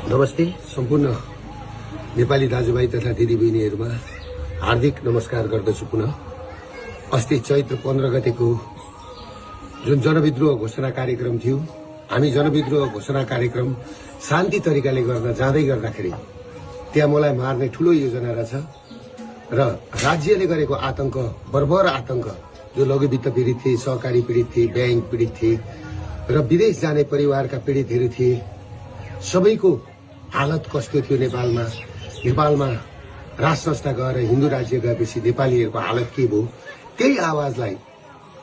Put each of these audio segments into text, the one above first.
नमस्ते सम्पूर्ण नेपाली दाजुभाइ तथा दिदीबहिनीहरुमा हार्दिक नमस्कार गर्दछु। पुनः अस्ति चैत्र 15 गतेको जुन जनविद्रोह घोषणा कार्यक्रम थियो, हामी जनविद्रोह घोषणा कार्यक्रम शान्ति तरिकाले गर्न जाँदै गर्दाखेरि त्यहाँ मलाई मार्ने ठूलो योजना रहेछ र राज्यले गरेको आतंक, बर्बर आतंक, जो लघुवित्त पीडित थिए, सहकारी पीडित थिए, बैंक पीडित थिए र विदेश जाने परिवारका पीडितहरू थिए, सबैको हालत कस्तो थियो नेपालमा राज संस्था गएर हिन्दू राज्य गएपछि नेपालीहरूको हालत के भयो, त्यही आवाजलाई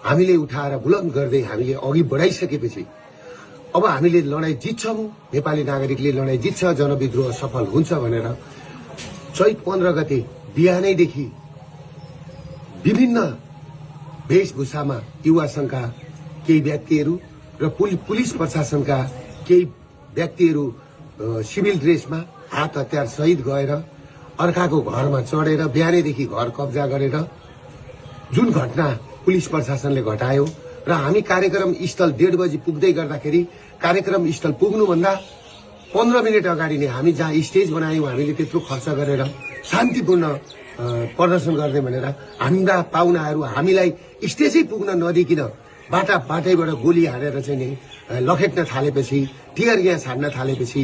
हामीले उठाएर बुलन्द गर्दै हामीले अघि बढाइसकेपछि अब हामीले लडाई जित्छौं, नेपाली नागरिकले लडाई जित्छ, जनविद्रोह सफल हुन्छ भनेर चैत 15 गते बिहानैदेखि विभिन्न वेशभूषामा युवा संघका केही व्यक्तिहरू र पुलिस प्रशासनका केही व्यक्तिहरू सिभिल ड्रेसमा हात हतियार सहित गएर अर्काको घरमा चढेर बिहानैदेखि घर कब्जा गरेर जुन घटना पुलिस प्रशासनले घटायो र हामी कार्यक्रम स्थल 1:30 बजे पुग्दै गर्दाखेरि कार्यक्रम स्थल पुग्नुभन्दा 15 मिनट अगाडि नै हामी जहाँ स्टेज बनायौं, हामीले त्यत्रो खर्च गरेर शान्तिपूर्ण प्रदर्शन गर्ने भनेर हाम्रा पाहुनाहरू हामीलाई स्टेजै पुग्न नदिकिन बाटैबाट गोली हानेर चाहिँ नि लखेट्न थालेपछि, टियर ग्यास हान्न थालेपछि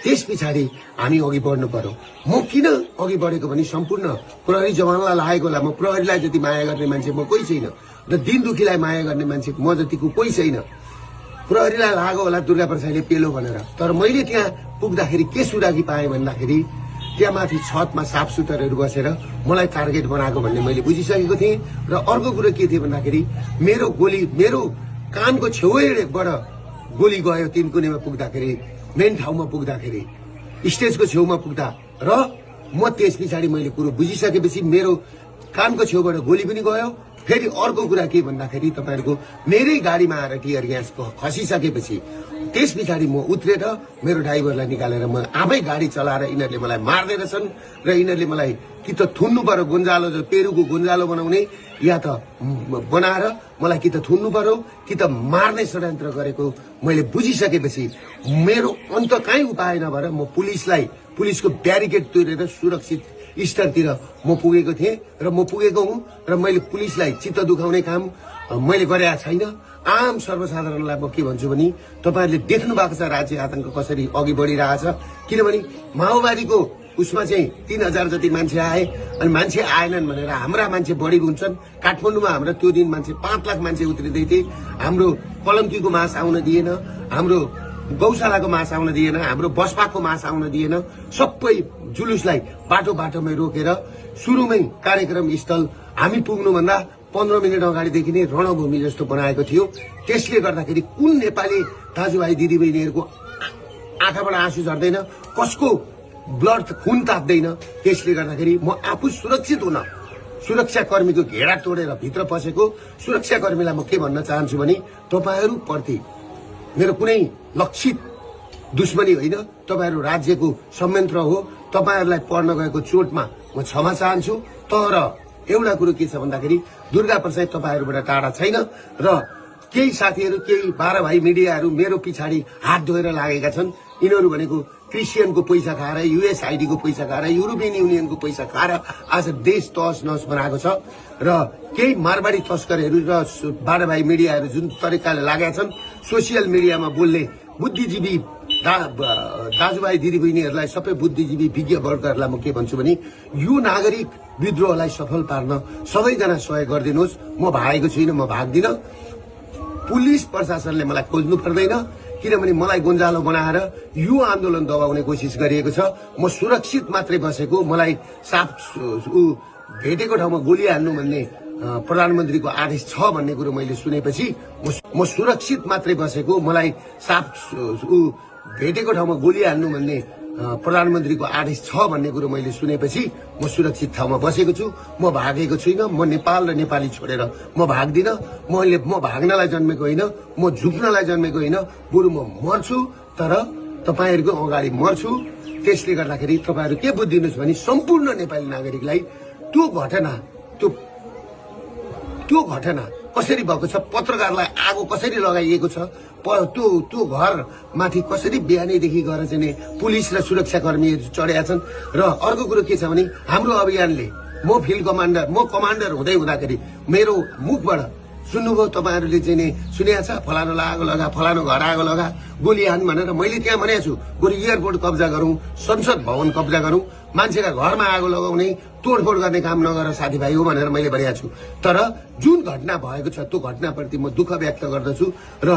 त्यस पछाडि हामी अघि बढ्नु पर्यो। म किन अघि बढेको भने सम्पूर्ण प्रहरी जवानलाई लागेको होला। म प्रहरीलाई जति माया गर्ने मान्छे म कोही छैन र दिन दुखीलाई माया गर्ने मान्छे म जतिको कोही छैन। प्रहरीलाई लाग्यो होला दुर्गा प्रसादले पेलो भनेर, तर मैले त्यहाँ पुग्दाखेरि के सुरागी पाएँ भन्दाखेरि त्यहाँ माथि छतमा साफ सुथरहरू बसेर मलाई टार्गेट बनाएको भन्ने मैले बुझिसकेको थिएँ। र अर्को कुरो के थियो भन्दाखेरि मेरो कानको छेउबाट गोली गयो तिनकुनेमा पुग्दाखेरि, मेन ठाउँमा पुग्दाखेरि, स्टेजको छेउमा पुग्दा र म त्यस पछाडि मैले कुरो बुझिसकेपछि मेरो कानको छेउबाट गोली पनि गयो। फेरि अर्को कुरा के भन्दाखेरि तपाईहरुको मेरै गाडीमा आएर टियर ग्यास खसिसकेपछि त्यस पछाडि म उत्रेर मेरो ड्राइभरलाई निकालेर म आफै गाडी चलाएर यिनीहरूले मलाई मार्दै रहेछन् र यिनीहरूले मलाई कि त थुन्नु पर्यो, गुन्जालो पेरुको गुन्जालो बनाउने, या त बनाएर मलाई कि त थुन्नु पर्यो कि त मार्ने षड्यन्त्र गरेको मैले बुझिसकेपछि मेरो अन्त काहीँ उपाय नभएर म पुलिसको ब्यारिकेड तोडेर सुरक्षित स्थलतिर म पुगेको थिएँ र म पुगेको हुँ र मैले पुलिसलाई चित्त दुखाउने काम मैले गरेका छैन। आम सर्वसाधारणलाई म के भन्छु भने तपाईहरुले देख्नु भएको छ राज्य आतंक कसरी अघि बढिरहेछ। किनभने माओवादीको उसमा चाहिँ 3000 जति मान्छे आए अनि मान्छे आएनन् भनेर हाम्रा मान्छे बढी हुन्छन्। काठमाडौँमा हाम्रो त्यो दिन मान्छे 5 लाख मान्छे उत्रिदै थिए। हाम्रो पलङ्कीको मास आउन दिएन, हाम्रो गौशालाको मास आउन दिएन, हाम्रो बसपाको मास आउन दिएन। सबै जुलुसलाई बाटोमै रोकेर सुरुमै कार्यक्रम स्थल हामी पुग्नुभन्दा 15 मिनट अगाडिदेखि नै रणभूमि जस्तो बनाएको थियो। त्यसले गर्दाखेरि कुन नेपाली दाजुभाइ दिदीबहिनीहरूको आँखाबाट आँसु झर्दैन, कसको ब्लड खुन ताप्दैन। त्यसले गर्दाखेरि म आफू सुरक्षित हुन सुरक्षाकर्मीको घेरा तोडेर भित्र पसेको सुरक्षाकर्मीलाई म के भन्न चाहन्छु भने तपाईहरु प्रति मेरो कुनै लक्षित दुश्मनी होइन, तपाईहरु राज्यको संयन्त्र हो। तपाईहरुलाई पर्न गएको चोटमा म क्षमा चाहन्छु। तर एउटा कुरो के छ भन्दाखेरि दुर्गा प्रसाद तपाईहरुबाट टाढा छैन र केही साथीहरु, केही 12 भाइ मिडियाहरु मेरो पछाडि हात धोएर लागेका छन्। यिनीहरु भनेको क्रिस्चियनको पैसा खाएर, युएसआईडी को पैसा खाएर, युरोपियन युनियनको पैसा खाएर आज देश तहस नहस बनाएको छ र केही मारवाडी तस्करहरू र 12 भाइ मिडियाहरु जुन तरिकाले लागेका छन् सोसियल मिडियामा बोल्ने बुद्धिजीवी दाजुभाइ दिदीबहिनीहरूलाई, सबै बुद्धिजीवी विज्ञ वर्गहरूलाई म के भन्छु भने यो नागरिक विद्रोहलाई सफल पार्न सबैजना सहयोग गरिदिनुहोस्। म भागेको छैन, म भाग्दिन। पुलिस प्रशासनले मलाई खोज्नु पर्दैन, किनभने मलाई गुन्जालो बनाएर यो आन्दोलन दबाउने कोसिस गरिएको छ। म सुरक्षित मात्रै बसेको, मलाई साफ भेटेको ठाउँमा गोली हान्नु भन्ने प्रधानमन्त्रीको आदेश छ भन्ने कुरो मैले सुनेपछि म सुरक्षित मात्रै बसेको, मलाई साफ भेटेको ठाउँमा गोली हान्नु भन्ने प्रधानमन्त्रीको आदेश छ भन्ने कुरो मैले सुनेपछि म सुरक्षित ठाउँमा बसेको छु। म भागेको छुइनँ। म नेपाल र नेपाली छोडेर म भाग्दिन। म भाग्नलाई जन्मेको होइन, म झुक्नलाई जन्मेको होइन, बरु म मर्छु तर तपाईहरुको अगाडि मर्छु। त्यसले गर्दाखेरि तपाईहरु के बुझ्दिनुस् भने सम्पूर्ण नेपाली नागरिकलाई त्यो घटना कसरी भएको छ, पत्रकारलाई आगो कसरी लगाइएको छ, त्यो घर माथि कसरी बिहानैदेखि गएर चाहिँ नि पुलिस र सुरक्षाकर्मीहरू चढेका छन्। र अर्को कुरो के छ भने हाम्रो अभियानले म फिल्ड कमान्डर, म कमान्डर हुँदै हुँदाखेरि मेरो मुखबाट सुन्नुभयो तपाईहरुले चाहिँ नि सुनेको छ, फलानोलाई आगो लगा, फलानो घर आगो लगा, गोली हान भनेर मैले त्यहाँ भनेको छु। बरु एयरपोर्ट कब्जा गरौँ, संसद भवन कब्जा गरौँ, मान्छेका घरमा आगो लगाउने तोडफोड गर्ने काम नगर साथीभाइ हो भनेर मैले भनेको छु। तर जुन घटना भएको छ त्यो घटनाप्रति म दुःख व्यक्त गर्दछु। र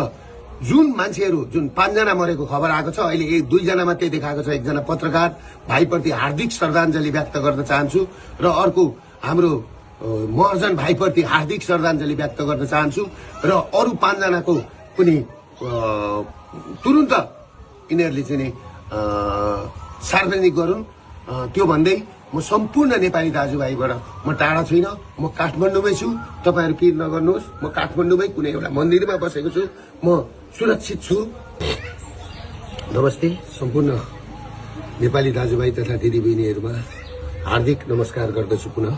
जुन मान्छेहरू जुन 5 जना मरेको खबर आएको छ, अहिले 2 जना मात्रै देखाएको छ, एकजना पत्रकार भाइप्रति हार्दिक श्रद्धाञ्जली व्यक्त गर्न चाहन्छु। र अर्को हाम्रो महर्जन भाइप्रति हार्दिक श्रद्धाञ्जली व्यक्त गर्न चाहन्छु। र अरू 5 जनाको पनि तुरुन्त यिनीहरूले चाहिँ नि सार्वजनिक गरून्। त्यो भन्दै म सम्पूर्ण नेपाली दाजुभाइबाट म टाढा छैन, म काठमाडौँमै छु। तपाईहरु पिर नगर्नुहोस्, म काठमाडौँमै कुनै एउटा मन्दिरमा बसेको छु, म सुरक्षित छु। नमस्ते सम्पूर्ण नेपाली दाजुभाइ तथा दिदीबहिनीहरूमा हार्दिक नमस्कार गर्दछु। पुनः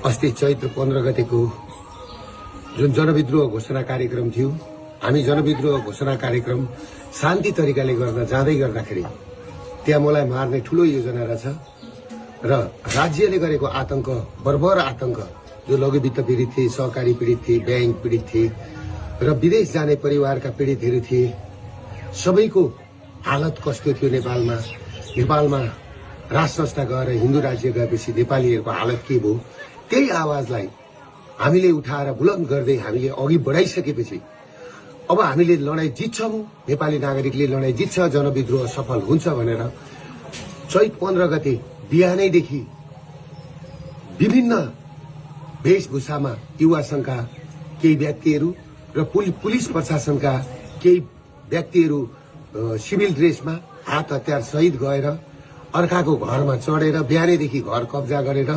अस्ति चैत्र 15 गतेको जुन जनविद्रोह घोषणा कार्यक्रम थियो, हामी जनविद्रोह घोषणा कार्यक्रम शान्ति तरिकाले गर्न जाँदै गर्दाखेरि त्यहाँ मलाई मार्ने ठूलो योजना रहेछ। र राज्यले गरेको आतंक, बर्बर आतंक, जो लघुवित्त पीडित थिए, सहकारी पीडित थिए, बैंक पीडित थिए र विदेश जाने परिवारका पीडितहरू थिए, सबैको हालत कस्तो थियो नेपालमा। नेपालमा राज संस्था गएर हिन्दू राज्य गएपछि नेपालीहरूको हालत के भयो, त्यही आवाजलाई हामीले उठाएर बुलन्द गर्दै हामीले अघि बढाइसकेपछि अब हामीले लडाई जित्छौं, नेपाली नागरिकले लडाई जित्छ, जनविद्रोह सफल हुन्छ भनेर चैत 15 गते बिहानैदेखि विभिन्न वेशभूषामा युवा संघका केही व्यक्तिहरू र पुलिस प्रशासनका केही व्यक्तिहरू सिभिल ड्रेसमा हात हतियार सहित गएर अर्काको घरमा चढेर बिहानैदेखि घर कब्जा गरेर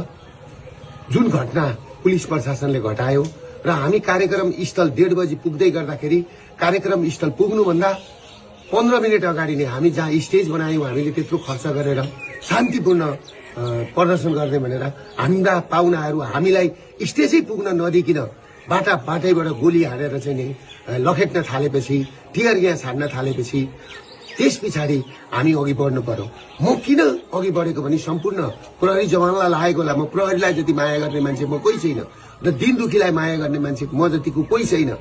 जुन घटना पुलिस प्रशासनले घटायो। र हामी कार्यक्रम स्थल 1:30 बजी पुग्दै गर्दाखेरि कार्यक्रम स्थल पुग्नुभन्दा 15 मिनट अगाडि नै हामी जहाँ स्टेज बनायौं, हामीले त्यत्रो खर्च गरेर शान्तिपूर्ण प्रदर्शन गर्ने भनेर हाम्रा पाहुनाहरू हामीलाई स्टेजै पुग्न नदिकिन बाटैबाट गोली हानेर चाहिँ नि लखेट्न थालेपछि, टियर ग्यास हान्न थालेपछि त्यस पछाडि हामी अघि बढ्नु पर्यो। म किन अघि बढेको भने सम्पूर्ण प्रहरी जवानलाई लागेको होला। म प्रहरीलाई जति माया गर्ने मान्छे म कोही छैन र दिन दुखीलाई माया गर्ने मान्छे म जतिको कोही छैन।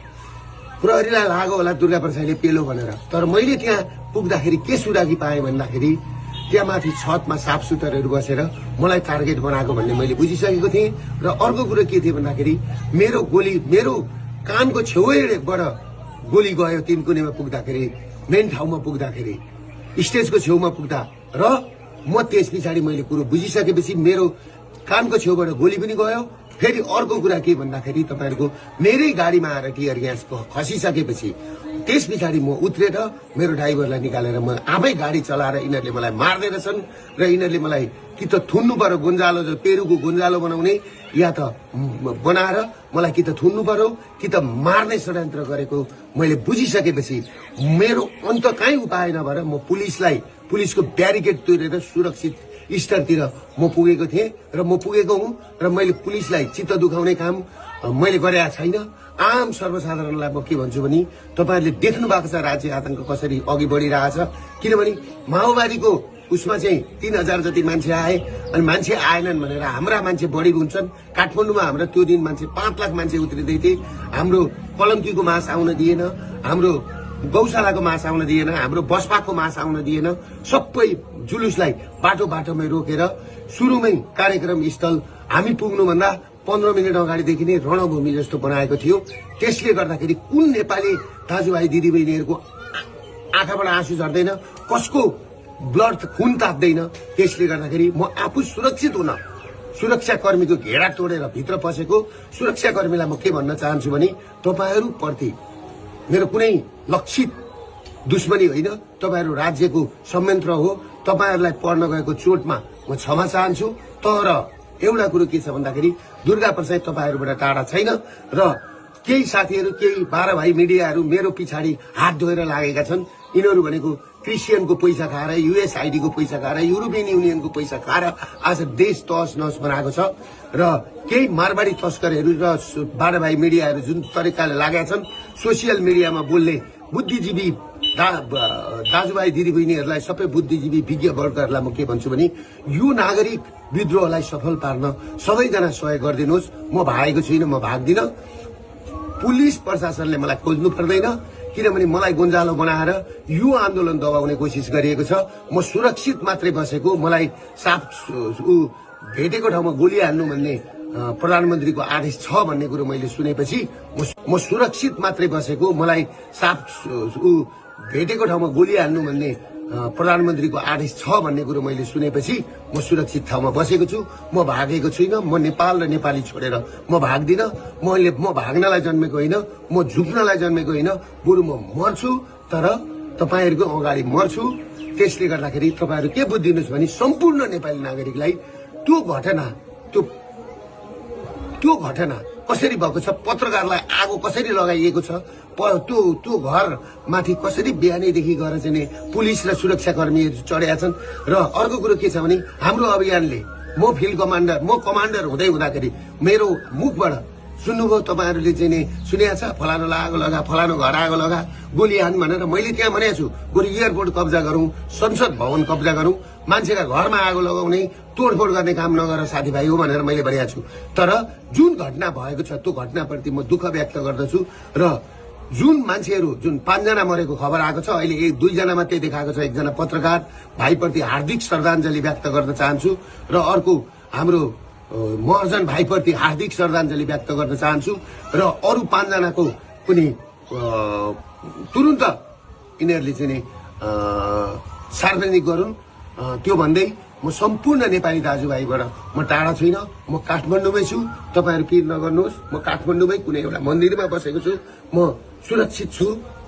प्रहरीलाई लाग्यो होला दुर्गा प्रसादले पेलो भनेर, तर मैले त्यहाँ पुग्दाखेरि के सुरागी पाएँ भन्दाखेरि त्यहाँ माथि छतमा साफ सुथरहरू बसेर मलाई टार्गेट बनाएको भन्ने मैले बुझिसकेको थिएँ। र अर्को कुरो के थियो भन्दाखेरि मेरो कानको छेउबाट गोली गयो तिनकुनेमा पुग्दाखेरि, मेन ठाउँमा पुग्दाखेरि, स्टेजको छेउमा पुग्दा। र म त्यस पछाडि मैले कुरो बुझिसकेपछि मेरो कानको छेउबाट गोली पनि गयो। फेरि अर्को कुरा के भन्दाखेरि तपाईहरुको मेरै गाडीमा आएर टियर ग्यास खसिसकेपछि त्यस पछाडि म उत्रेर मेरो ड्राइभरलाई निकालेर म आफै गाडी चलाएर यिनीहरूले मलाई मार्दै रहेछन्। र यिनीहरूले मलाई कि त थुन्नु पर्यो, गुन्जालो जो पेरुको गुन्जालो बनाउने, या त बनाएर मलाई कि त थुन्नु पर्यो कि त मार्ने षड्यन्त्र गरेको मैले बुझिसकेपछि मेरो अन्त काहीँ उपाय नभएर म पुलिसको ब्यारिकेड तोडेर सुरक्षित स्थलतिर म पुगेको थिएँ। र म पुगेको हुँ र मैले पुलिसलाई चित्त दुखाउने काम मैले गरेका छैन। आम सर्वसाधारणलाई म के भन्छु भने तपाईहरुले देख्नु भएको छ राज्य आतंक कसरी अघि बढिरहेछ। किनभने माओवादीको उसमा चाहिँ 3000 जति मान्छे आए, अनि मान्छे आएनन् भनेर हाम्रा मान्छे बढी हुन्छन्। काठमाडौँमा हाम्रो त्यो दिन मान्छे 5 लाख मान्छे उत्रिँदै थिए। हाम्रो पलङ्कीको मास आउन दिएन, हाम्रो गौशालाको मास आउन दिएन, हाम्रो बसपाको मास आउन दिएन। सबै जुलुसलाई बाटोमै रोकेर सुरुमै कार्यक्रम स्थल हामी पुग्नुभन्दा 15 मिनट अगाडिदेखि नै रणभूमि जस्तो बनाएको थियो। त्यसले गर्दाखेरि कुन नेपाली दाजुभाइ दिदीबहिनीहरूको आँखाबाट आँसु झर्दैन, कसको ब्लड खुन ताप्दैन। त्यसले गर्दाखेरि म आफू सुरक्षित हुन सुरक्षाकर्मीको घेरा तोडेर भित्र पसेको सुरक्षाकर्मीलाई म के भन्न चाहन्छु भने तपाईहरु प्रति मेरो कुनै लक्षित दुश्मनी होइन, तपाईहरु राज्यको संयन्त्र हो। तपाईहरुलाई पर्न गएको चोटमा म क्षमा चाहन्छु। तर एउटा कुरो के छ भन्दाखेरि दुर्गा प्रसाद तपाईहरुबाट टाढा छैन। र केही साथीहरु, केही 12 भाइ मिडियाहरु मेरो पछाडि हात धोएर लागेका छन्। यिनीहरु भनेको क्रिस्चियनको पैसा खाएर, युएसआइडीको पैसा खाएर, युरोपियन युनियनको पैसा खाएर आज देश तहस नहस बनाएको छ र केही मारवाडी तस्करहरू र बाह्रभाइ मिडियाहरू जुन तरिकाले लागेका छन् सोसियल मिडियामा बोल्ने बुद्धिजीवी दाजुभाइ दिदीबहिनीहरूलाई, सबै बुद्धिजीवी विज्ञ वर्गहरूलाई म के भन्छु भने यो नागरिक विद्रोहलाई सफल पार्न सबैजना सहयोग गरिदिनुहोस्। म भागेको छुइनँ, म भाग्दिनँ। पुलिस प्रशासनले मलाई खोज्नु पर्दैन, किनभने मलाई गोन्जालो बनाएर यो आन्दोलन दबाउने कोसिस गरिएको छ। म सुरक्षित मात्रै बसेको, मलाई साफ भेटेको ठाउँमा गोली हान्नु भन्ने प्रधानमन्त्रीको आदेश छ भन्ने कुरो मैले सुनेपछि म सुरक्षित मात्रै बसेको, मलाई साफ भेटेको ठाउँमा गोली हान्नु भन्ने प्रधानमन्त्रीको आदेश छ भन्ने कुरो मैले सुनेपछि म सुरक्षित ठाउँमा बसेको छु। म भागेको छुइनँ। म नेपाल र नेपाली छोडेर म भाग्दिनँ। म भाग्नलाई जन्मेको होइन, म झुक्नलाई जन्मेको होइन, बरु म मर्छु तर तपाईँहरूको अगाडि मर्छु। त्यसले गर्दाखेरि तपाईँहरू के बुझिदिनुहोस् भने सम्पूर्ण नेपाली नागरिकलाई त्यो घटना कसरी भएको छ, पत्रकारलाई आगो कसरी लगाइएको छ, त्यो घर माथि कसरी बिहानैदेखि गएर चाहिँ पुलिस र सुरक्षाकर्मीहरू चढेका छन्। र अर्को कुरो के छ भने हाम्रो अभियानले म फिल्ड कमान्डर, म कमान्डर हुँदै हुँदाखेरि मेरो मुखबाट सुन्नुभयो तपाईँहरूले चाहिँ नि सुनेको छ, फलानुलाई आगो लगा, फलानु घर आगो लगा, गोली हान भनेर। मैले त्यहाँ भनेको छु बरु एयरपोर्ट कब्जा गरौँ, संसद भवन कब्जा गरौँ, मान्छेका घरमा आगो लगाउने तोडफोड गर्ने काम नगर साथीभाइ हो भनेर मैले भनेको छु। तर जुन घटना भएको छ त्यो घटनाप्रति म दुःख व्यक्त गर्दछु र जुन मान्छेहरू जुन 5 जना मरेको खबर आएको छ, अहिले 2 जना मात्रै देखाएको छ। एकजना पत्रकार भाइप्रति हार्दिक श्रद्धाञ्जली व्यक्त गर्न चाहन्छु र अर्को हाम्रो महर्जन भाइप्रति हार्दिक श्रद्धाञ्जली व्यक्त गर्न चाहन्छु र अरू 5 जनाको पनि तुरुन्त यिनीहरूले चाहिँ सार्वजनिक गरून्। त्यो भन्दै म सम्पूर्ण नेपाली दाजुभाइबाट म टाढा छुइनँ, म काठमाडौँमै छु। तपाईँहरू पिर नगर्नुहोस्, म काठमाडौँमै कुनै एउटा मन्दिरमा बसेको छु, म सुरक्षित छु।